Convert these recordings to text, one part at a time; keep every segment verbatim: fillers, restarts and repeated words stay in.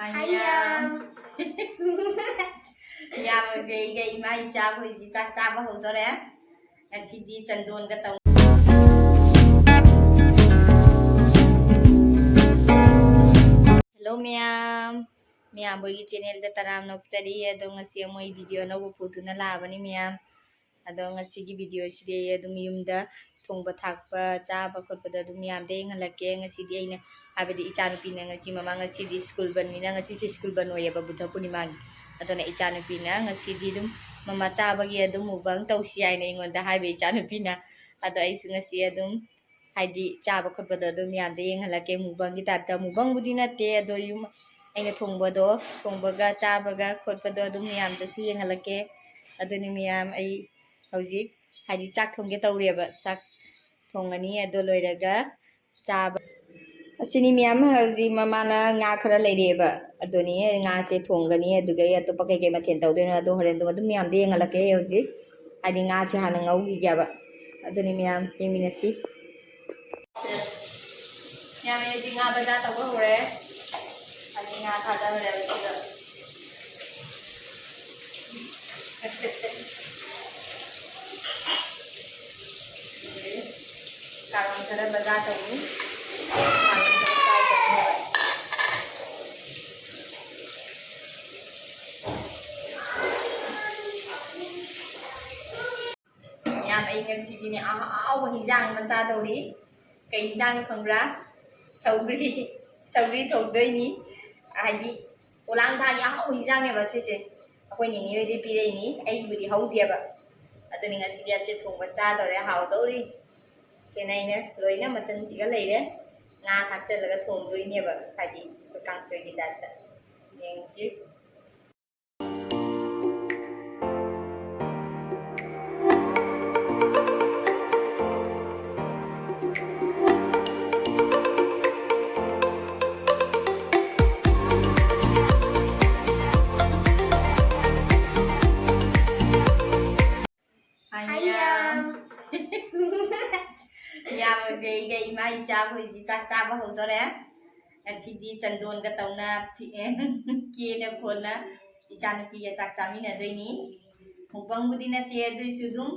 ꯍꯥꯏ, ꯃꯌꯥꯝ꯫ ꯃꯌꯥꯝ꯫ ꯏꯌꯥꯝꯕꯁꯦ ꯑꯩꯒ ꯏꯃꯥ ꯏꯆꯥ ꯑꯩꯈꯣꯏꯁꯤ ꯆꯥꯛ ꯆꯥꯕ ꯍꯧꯗꯣꯔꯦ꯫ ꯉꯁꯤꯗꯤ ꯆꯟꯗꯣꯟꯒ ꯇꯧ꯫ Hello ꯃꯌꯥꯝ, ꯃꯌꯥꯝ ꯍꯣꯏꯒꯤ channelꯗ ꯇꯔꯥꯝꯅ ꯑꯣꯛꯆꯔꯤ꯫ ꯑꯗꯣ ꯉꯁꯤ ꯑꯃꯨꯛ ꯑꯩ video ꯑꯅꯧꯕ ꯄꯨꯗꯨꯅ ꯂꯥꯛꯑꯕꯅꯤ ꯃꯌꯥꯝ꯫ ꯑꯗꯣ ꯉꯁꯤꯒꯤ videoꯁꯤꯗꯤ ꯑꯩ ꯑꯗꯨꯝ ꯌꯨꯝꯗ ꯊꯣꯡꯕ ꯊꯥꯛꯄ, ꯆꯥꯕ ꯈꯣꯠꯄꯗ ꯑꯗꯨꯝ ꯃꯌꯥꯝꯗ ꯌꯦꯡꯍꯜꯂꯛꯀꯦ꯫ ꯉꯁꯤꯗꯤ ꯑꯩꯅ, ꯍꯥꯏꯕꯗꯤ ꯏꯆꯥꯅꯨꯄꯤꯅ ꯉꯁꯤ, ꯃꯃꯥ ꯉꯁꯤꯗꯤ school ꯕꯟꯅꯤꯅ, ꯉꯁꯤꯁꯦ school ꯕꯟ ꯑꯣꯏꯌꯦꯕ ꯕꯨꯙ ꯄꯨꯔꯅꯤꯃꯥꯒꯤ꯫ ꯑꯗꯨꯅ ꯏꯆꯥꯅꯨꯄꯤꯅ ꯉꯁꯤꯗꯤ ꯑꯗꯨꯝ ꯃꯃꯥ ꯆꯥꯕꯒꯤ ꯑꯗꯨꯝ mukbang ꯇꯧꯁꯤ ꯍꯥꯏꯅ ꯑꯩꯉꯣꯟꯗ ꯍꯥꯏꯕ ꯏꯆꯥꯅꯨꯄꯤꯅ꯫ ꯑꯗꯣ ꯑꯩꯁꯨ ꯉꯁꯤ ꯑꯗꯨꯝ, ꯍꯥꯏꯗꯤ ꯆꯥꯕ ꯈꯣꯠꯄꯗꯣ ꯑꯗꯨꯝ ꯃꯌꯥꯝꯗ ꯌꯦꯡꯍꯜꯂꯛꯀꯦ꯫ Mukbangꯒꯤ typeꯇ, mukbangꯕꯨꯗꯤ ꯅꯠꯇꯦ, ꯑꯗꯣ ꯌꯨꯝ ꯑꯩꯅ ꯊꯣꯡꯕꯗꯣ, ꯊꯣꯡꯕꯒ ꯆꯥꯕꯒ ꯈꯣꯠꯄꯗꯣ ꯑꯗꯨꯝ ꯃꯌꯥꯝꯗꯁꯨ ꯌꯦꯡꯍꯜꯂꯛꯀꯦ꯫ ꯑꯗꯨꯅꯤ ꯃꯌꯥꯝ, ꯑꯩ ꯍꯧꯖꯤꯛ ꯍꯥꯏꯗꯤ ꯆꯥꯛ ꯊꯣꯡꯒꯦ ꯇꯧꯔꯦꯕ꯫ ꯆꯥꯛ ꯊꯣꯡꯉꯅꯤ, ꯑꯗꯣ ꯂꯣꯏꯔꯒ ꯆꯥꯕ꯫ ꯑꯁꯤꯅꯤ ꯃꯌꯥꯝ, ꯍꯧꯖꯤꯛ ꯃꯃꯥꯅ ꯉꯥ ꯈꯔ ꯂꯩꯔꯛꯑꯦꯕ, ꯑꯗꯨꯅꯤ ꯉꯥꯁꯦ ꯊꯣꯡꯒꯅꯤ꯫ ꯑꯗꯨꯒ ꯑꯩ ꯑꯇꯣꯞꯄ ꯀꯩꯀꯩ ꯃꯊꯦꯜ ꯇꯧꯗꯣꯏꯅꯣ ꯑꯗꯣ ꯍꯣꯔꯦꯟ ꯑꯗꯨꯝ ꯑꯗꯨꯝ ꯃꯌꯥꯝꯗ ꯌꯦꯡꯍꯜꯂꯛꯀꯦ꯫ ꯍꯧꯖꯤꯛ ꯍꯥꯏꯗꯤ ꯉꯥꯁꯦ ꯍꯥꯟꯅ ꯉꯧꯈꯤꯒꯦꯕ꯫ ꯑꯗꯨꯅꯤ ꯃꯌꯥꯝ, ꯌꯦꯡꯃꯤꯟꯅꯁꯤ꯫ ꯃꯌꯥꯝ, ꯑꯩ ꯍꯧꯖꯤꯛ ꯉꯥ ꯕꯖꯥꯔ ꯇꯧꯕ ꯍꯧꯔꯦ꯫ ꯑꯗꯩ ꯉꯥ ꯊꯥꯗꯈ꯭ꯔꯦꯕ ꯁꯤꯗ꯫ ꯀꯥꯔꯣꯟ ꯈꯔ ꯕꯖꯥꯔ ꯇꯧꯅꯤ꯫ ꯀꯥꯔꯣꯟ ꯈꯔ fry ꯇꯧꯅꯤ꯫ ꯌꯥꯝ, ꯑꯩ ꯉꯁꯤꯒꯤꯅꯦ ꯑꯍꯥꯎꯕ ꯍꯤꯟꯖꯥꯡ ꯑꯃ ꯆꯥꯗꯧꯔꯤ꯫ ꯀꯩ ꯍꯤꯟꯖꯥꯡꯅꯣ ꯈꯪꯕ꯭ꯔꯥ? ꯁꯧꯒ꯭ꯔꯤ꯫ ꯁꯧꯒ꯭ꯔꯤ ꯊꯣꯡꯗꯣꯏꯅꯤ꯫ ꯍꯥꯏꯗꯤ ꯄꯣꯂꯥꯡ ꯊꯥꯒꯤ ꯑꯍꯥꯎꯕ ꯍꯤꯟꯖꯥꯡꯅꯦꯕ ꯁꯤꯁꯦ꯫ ꯑꯩꯈꯣꯏ ꯅꯦꯅꯦ ꯍꯣꯏꯗꯩ ꯄꯤꯔꯛꯏꯅꯤ, ꯑꯩꯒꯤꯕꯨꯗꯤ ꯍꯧꯗꯦꯕ꯫ ꯑꯗꯨꯅꯤ ꯉꯁꯤꯗꯤ ꯑꯁꯤ ꯊꯣꯡꯕ ꯆꯥꯗꯧꯔꯦ, ꯍꯥꯎꯗꯧꯔꯤ꯫ ꯁꯤꯅ ꯑꯩꯅ ꯂꯣꯏꯅ ꯃꯆꯜꯁꯤꯒ ꯂꯩꯔꯦ꯫ ꯉꯥ ꯊꯥꯛꯆꯜꯂꯒ ꯊꯣꯡꯗꯣꯏꯅꯦꯕ, ꯍꯥꯏꯗꯤ ꯑꯩꯈꯣꯏ ꯀꯥꯡꯁꯣꯏꯒꯤ typeꯇ꯫ ꯌꯦꯡꯁꯤ꯫ ꯍꯥꯏ, ꯍꯥꯏ, ꯃꯌꯥꯝ꯫ ꯃꯌꯥꯝ꯫ ꯏꯌꯥꯝꯕꯁꯦ ꯑꯩꯒ ꯏꯃꯥ ꯏꯆꯥ ꯑꯩꯈꯣꯏꯁꯤ ꯆꯥꯛ ꯆꯥꯕ ꯍꯧꯗꯣꯔꯦ꯫ ꯉꯁꯤꯗꯤ ꯆꯟꯗꯣꯟꯒ ꯇꯧꯅ ꯐꯤ-, ꯀꯦꯅ ꯈꯣꯟꯅ ꯏꯆꯥꯅꯨꯄꯤꯒ ꯆꯥꯛ ꯆꯥꯃꯤꯟꯅꯗꯣꯏꯅꯤ꯫ ꯃꯨꯛꯕꯪꯕꯨꯗꯤ ꯅꯠꯇꯦ, ꯑꯗꯨꯏꯁꯨ ꯑꯗꯨꯝ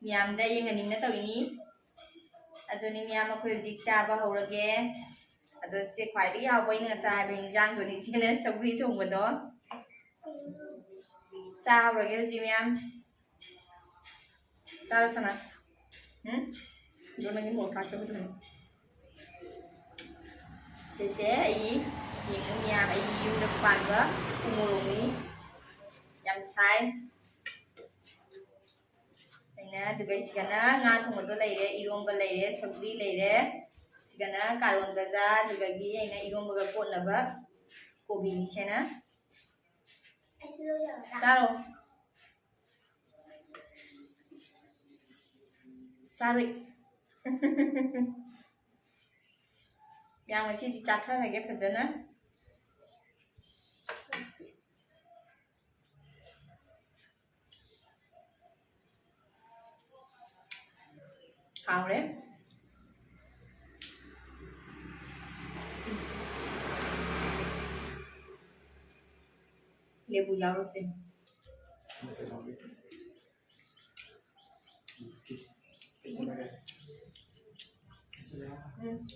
ꯃꯌꯥꯝꯗ ꯌꯦꯡꯍꯟꯅꯤꯡꯅ ꯇꯧꯔꯤꯅꯤ꯫ ꯑꯗꯨꯅꯤ ꯃꯌꯥꯝ, ꯑꯩꯈꯣꯏ ꯍꯧꯖꯤꯛ ꯆꯥꯕ ꯍꯧꯔꯒꯦ꯫ ꯑꯗꯣ ꯁꯦ ꯈ꯭ꯋꯥꯏꯗꯒꯤ ꯍꯥꯎꯕ ꯑꯩꯅ ꯉꯁꯥꯏ ꯍꯥꯏꯕ ꯏꯟꯖꯥꯡꯗꯨꯅꯤ, ꯁꯤꯅ ꯁꯧꯒ꯭ꯔꯤ ꯊꯣꯡꯕꯗꯣ꯫ ꯆꯥ ꯍꯧꯔꯒꯦ ꯍꯧꯖꯤꯛ ꯃꯌꯥꯝ꯫ ꯆꯥꯔꯣ ꯁꯅꯥ꯫ ꯎꯝ? ꯑꯗꯣ ꯅꯪꯒꯤ ꯃꯣꯔꯣꯛ ꯊꯥꯛꯇꯕꯗꯨꯅꯦ꯫ ꯁꯤꯁꯦ ꯑꯩ, ꯌꯦꯡꯉꯨ ꯃꯌꯥꯝ, ꯑꯩꯒꯤ ꯌꯨꯝꯗ ꯄꯥꯟꯕ ꯎ ꯃꯣꯔꯣꯛꯅꯤ꯫ ꯌꯥꯝ ꯁꯥꯏ꯫ ꯑꯩꯅ ꯑꯗꯨꯒ ꯁꯤꯒꯅ ꯉꯥ ꯊꯣꯡꯕꯗꯣ ꯂꯩꯔꯦ, ꯏꯔꯣꯝꯕ ꯂꯩꯔꯦ, ꯁꯧꯒ꯭ꯔꯤ ꯂꯩꯔꯦ꯫ ꯁꯤꯒꯅ ꯀꯥꯔꯣꯟ ꯒꯖꯥ, ꯑꯗꯨꯗꯒꯤ ꯑꯩꯅ ꯏꯔꯣꯝꯕꯒ ꯀꯣꯠꯅꯕ ꯀꯣꯕꯤꯅꯤ ꯁꯤꯅ꯫ ꯆꯥꯔꯣ꯫ ꯆꯥꯔꯣꯏ꯫ ꯌꯥꯝ ꯉꯁꯤꯗꯤ ꯆꯥꯊꯔꯒꯦ ꯐꯖꯅ꯫ ꯍꯥꯎꯔꯦ꯫ ꯂꯦꯕꯨ ꯌꯥꯎꯔꯛꯇꯦ꯫ ꯎꯝ꯫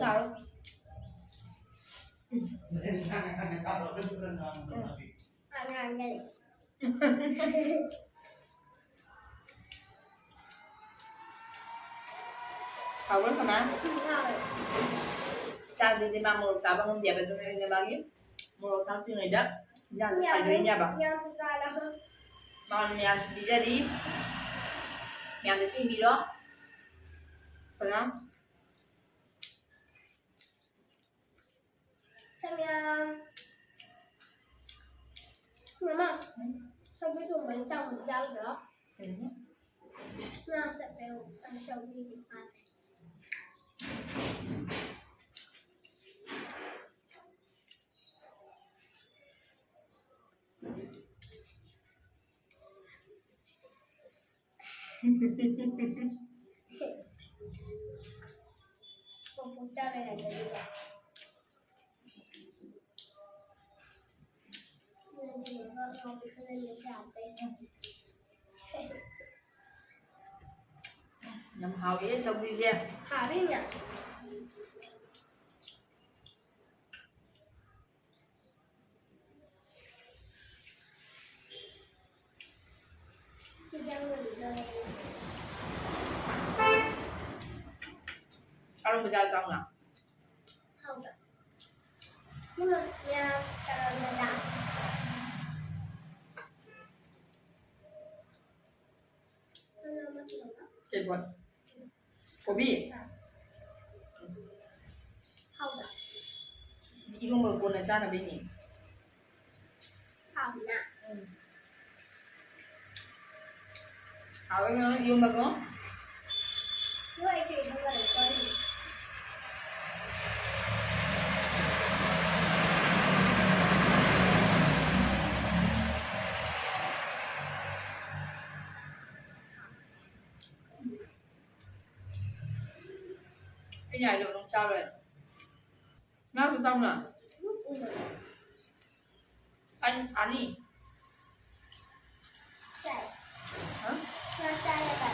ꯆꯥꯔꯣ꯫ ꯎꯝ꯫ ꯍꯥꯎꯕ꯭ꯔꯣ ꯁꯅꯥ? ꯆꯥꯛꯇꯨꯗꯤ ꯃꯥ ꯃꯣꯔꯣꯛ ꯆꯥꯕ ꯉꯝꯗꯦꯕ, ꯑꯗꯨꯅ ꯑꯩꯅ ꯃꯥꯒꯤ ꯃꯣꯔꯣꯛ ꯊꯥꯛꯇ꯭ꯔꯤꯉꯩꯗ ꯏꯟꯖꯥꯡꯗꯣ ꯁꯥꯏꯗꯣꯛꯏꯅꯦꯕ꯫ ꯃꯥ ꯃꯌꯥꯝꯁꯨ ꯄꯤꯖꯔꯤ꯫ ꯃꯌꯥꯝꯗꯁꯨ ꯌꯦꯡꯕꯤꯔꯣ꯫ ꯁꯅꯥ꯫ ꯁꯃꯤꯌꯥ꯫ ꯃꯃꯥ, ꯁꯧꯒ꯭ꯔꯤ ꯊꯣꯡꯕ ꯏꯟꯁꯥꯡ ꯑꯃꯨꯛ ꯆꯥꯒꯗ꯭ꯔꯣ? ꯎꯝ꯫ ꯃꯥ ꯆꯠꯈ꯭ꯔꯦ, ꯑꯃꯨꯛ ꯁꯧꯒ꯭ꯔꯤꯒꯤ ꯄꯥꯠꯁꯦ꯫ ꯌꯥꯝ ꯍꯥꯎꯋꯦ ꯁꯧꯒ꯭ꯔꯤꯁꯦ꯫ ꯍꯥꯎꯋꯦ ꯌꯥꯝ꯫ ꯑꯔꯨꯝꯕ ꯆꯥ ꯆꯥꯎꯅ꯫ ꯍꯥꯎꯕ꯭ꯔꯥ? ꯅꯪ ꯌꯥ ꯇꯧꯔꯝꯕꯗ꯫ ꯀꯩ ꯄꯣꯠ? ꯀꯣꯕꯤ? ꯍꯥꯎꯕ꯭ꯔꯥ? ꯁꯤꯗꯤ ꯏꯔꯣꯝꯕ ꯀꯣꯟꯅ ꯆꯥꯅꯕꯩꯅꯦ꯫ ꯍꯥꯎꯕ꯭ꯔꯥ? ꯎꯝ꯫ ꯍꯥꯎꯋꯦ ꯃꯌꯥꯝ ꯏꯔꯣꯝꯕꯗꯣ꯫ ꯅꯣꯏ ꯑꯩꯁꯦ ꯏꯔꯣꯝꯕ ꯂꯩ ꯆꯥꯅꯤꯡꯉꯤ꯫ ꯑꯩꯅ ꯍꯥꯏꯗꯣ ꯑꯗꯨꯝ ꯆꯥꯔꯣꯏ꯫ ꯉꯥꯁꯨ ꯆꯥꯎꯅ꯫ ꯑꯩꯅ ꯁꯥꯅꯤ꯫ ꯆꯥꯏ꯫ ꯍꯥ? ꯉꯥ ꯆꯥꯏ ꯍꯥꯏꯕ꯫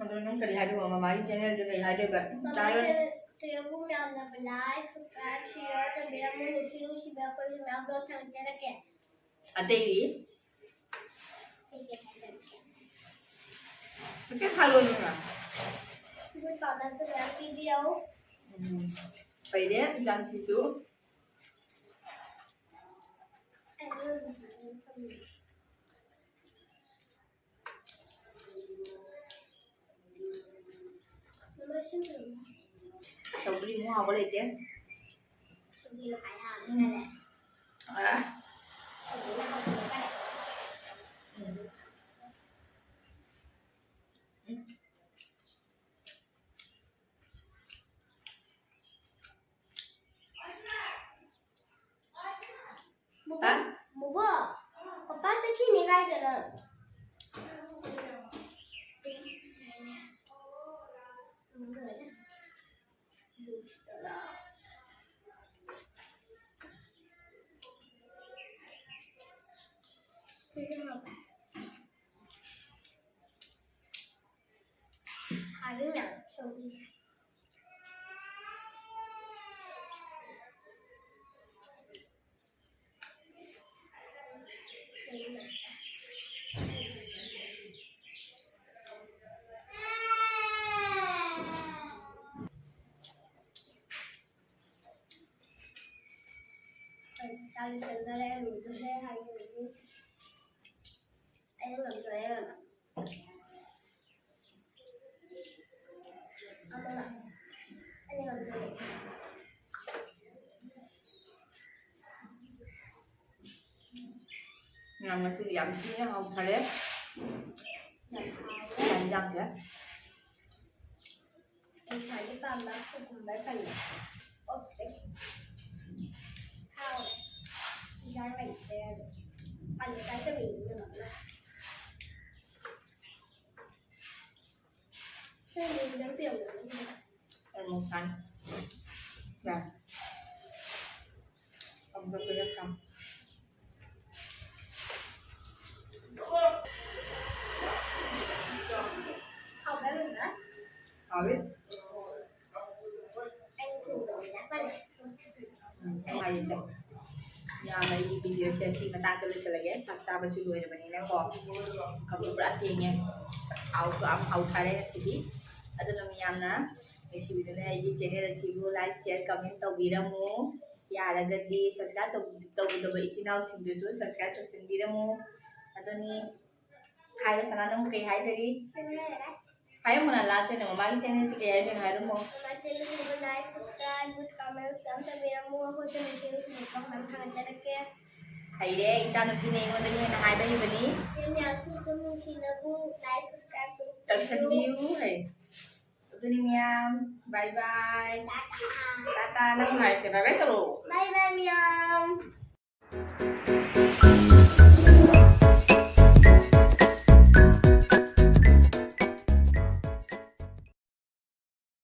ꯑꯗꯣ ꯅꯪ ꯀꯔꯤ ꯍꯥꯏꯗꯣꯏꯕ? ꯃꯃꯥꯒꯤ channelꯁꯦ ꯀꯔꯤ ꯍꯥꯏꯗꯣꯏꯕ? ꯃꯃꯥꯒꯤ channelꯁꯦ ꯌꯥꯝꯅ like, subscribe, share ꯇꯧꯕꯤꯔꯝꯃꯨ꯫ ꯅꯨꯡꯁꯤ ꯅꯨꯡꯁꯤꯕ ꯑꯩꯈꯣꯏꯒꯤ ꯃꯌꯥꯝ vlog ꯊꯥꯒꯠꯆꯔꯛꯀꯦ꯫ ꯑꯇꯩꯗꯤ? ꯑꯇꯩꯗꯤ ꯍꯥꯏꯖꯔꯛꯀꯦ꯫ ꯍꯧꯖꯤꯛ ꯍꯥꯏꯔꯣ ꯅꯪꯅ꯫ ꯅꯣꯏ ꯄꯥꯝꯅꯁꯨ ꯃꯌꯥꯝ ꯄꯤꯕꯤꯔꯛꯎ꯫ ꯎꯝ꯫ ꯐꯩꯅꯦ, ꯏꯆꯥꯅꯨꯄꯤꯁꯨ꯫ ꯁꯧꯒ꯭ꯔꯤ ꯃꯨꯛ ꯍꯥꯎꯕ ꯂꯩꯇꯦ꯫ ꯁꯧꯒ꯭ꯔꯤꯅ ꯈ꯭ꯋꯥꯏ ꯍꯥꯎꯕ ꯃꯥꯜꯂꯦ꯫ ꯑꯥ꯫ ꯁꯧꯒ꯭ꯔꯤꯅ ꯍꯥꯎꯕ ꯃꯥꯜꯂꯦ꯫ ꯎꯝ꯫ ꯎꯝ꯫ ꯕꯨꯕꯣꯛ, ꯍꯥ? ꯕꯨꯕꯣꯛ, ꯄꯄꯥ ꯆꯠꯈꯤꯅꯤ ꯀꯥꯏꯗꯅꯣ? ꯇꯧꯕꯤꯔꯦ꯫ ꯆꯥꯛ ꯆꯥꯅꯔꯦ, ꯂꯣꯏꯗꯣꯔꯦ ꯍꯥꯏꯈꯤꯕꯒꯤ꯫ ꯑꯩꯅ ꯉꯝꯗꯣꯔꯦ ꯏꯕꯦꯝꯃ꯫ ꯑꯃꯒ꯫ ꯑꯩꯅ ꯉꯝꯗꯣꯔꯦ꯫ ꯌꯥꯝ ꯉꯁꯤꯗꯤ ꯌꯥꯝ ꯊꯤꯅ ꯍꯥꯎꯊꯔꯦ꯫ ꯌꯥꯝ ꯍꯥꯎꯔꯦ꯫ ꯌꯦꯟꯖꯥꯡꯁꯦ꯫ ꯑꯩ ꯈ꯭ꯋꯥꯏꯗꯒꯤ ꯄꯥꯝꯕ cucumber ꯐꯪꯉꯦ꯫ ꯑꯣꯀꯦ꯫ ꯍꯥꯎꯔꯦ꯫ ꯏꯟꯖꯥꯡ ꯂꯩꯇ꯭ꯔꯦ ꯑꯗꯣ꯫ ꯑꯂꯨ ꯆꯥꯗꯕ ꯏꯃꯨꯡ ꯄꯨꯝꯅꯃꯛꯅ꯫ ꯁꯤ ꯏꯃꯨꯡꯗꯪ ꯄꯤꯔꯝꯒꯅꯤ꯫ ꯑꯩ ꯑꯃꯨꯛ ꯆꯥꯅꯤ꯫ ꯌꯥꯔꯦ꯫ ꯑꯃꯨꯛꯀ ꯄꯤꯔꯛꯀꯦ꯫ ꯍꯥꯎꯕ꯭ꯔꯥ, ꯃꯦꯝꯃ? ꯍꯥꯎꯋꯤ꯫ ꯑꯩ ꯊꯣꯡꯗꯕꯅꯤꯅ ꯐꯔꯦ꯫ ꯎꯝ, ꯍꯥꯏꯌꯦ꯫ ꯌꯥꯝꯅ ꯑꯩꯒꯤ videoꯁꯦ ꯁꯤ ꯃꯇꯥꯡꯗ ꯂꯣꯏꯁꯤꯜꯂꯒꯦ꯫ ꯆꯥꯛ ꯆꯥꯕꯁꯨ ꯂꯣꯏꯔꯕꯅꯤꯅꯀꯣ꯫ ꯀꯞꯁꯨ ꯄꯨꯔꯥ ꯊꯦꯡꯉꯦ꯫ ꯍꯥꯎꯁꯨ ꯌꯥꯝ ꯍꯥꯎꯊꯔꯦ ꯉꯁꯤꯗꯤ꯫ ꯑꯗꯨꯅ ꯃꯌꯥꯝꯅ ꯅꯨꯡꯁꯤꯕꯤꯗꯨꯅ ꯑꯩꯒꯤ channel ꯑꯁꯤꯕꯨ like, share, comment ꯇꯧꯕꯤꯔꯝꯃꯨ꯫ ꯌꯥꯔꯒꯗꯤ subscribe ꯇꯧ-, ꯇꯧꯕꯤꯗꯕ ꯏꯆꯤꯟ ꯏꯅꯥꯎꯁꯤꯡꯗꯨꯁꯨ subscribe ꯇꯧꯁꯤꯟꯕꯤꯔꯝꯃꯨ꯫ ꯑꯗꯨꯅꯤ꯫ ꯍꯥꯏꯔꯣ ꯁꯅꯥ, ꯅꯪꯕꯨ ꯀꯩ ꯍꯥꯏꯗꯣꯔꯤ? ꯍꯥꯏꯔꯝꯃꯣꯅ, last ꯑꯣꯏꯅ ꯃꯃꯥꯒꯤ channelꯁꯤ ꯀꯩ ꯍꯥꯏꯗꯣꯏꯅꯣ ꯍꯥꯏꯔꯝꯃꯣ꯫ ꯃꯃꯥ channelꯁꯤꯕꯨ like, subscribe, comment ꯌꯥꯝ ꯇꯧꯕꯤꯔꯝꯃꯨ꯫ ꯑꯩꯈꯣꯏꯁꯨ ꯅꯨꯡꯁꯤ ꯅꯨꯡꯁꯤꯕ ꯃꯌꯥꯝ ꯊꯥꯒꯠꯆꯔꯛꯀꯦ꯫ ꯍꯩꯔꯦ, ꯏꯆꯥꯅꯨꯄꯤꯅ ꯑꯩꯉꯣꯟꯗꯒꯤ ꯍꯦꯟꯅ ꯍꯥꯏꯕ ꯍꯩꯕꯅꯤ꯫ ꯃꯌꯥꯝꯁꯨ ꯁꯨꯝ ꯅꯨꯡꯁꯤꯅꯕꯨ like, subscribe ꯁꯨꯝ ꯇꯧꯁꯟꯕꯤꯌꯨ ꯍꯩ꯫ ꯑꯗꯨꯅꯤ ꯃꯌꯥꯝ, bye bye꯫ ꯇꯥꯇꯥ꯫ ꯇꯥꯇꯥ, ꯅꯪ ꯍꯥꯏꯁꯦ bye bye ꯇꯧꯔꯛꯑꯣ꯫ Bye bye ꯃꯌꯥꯝ꯫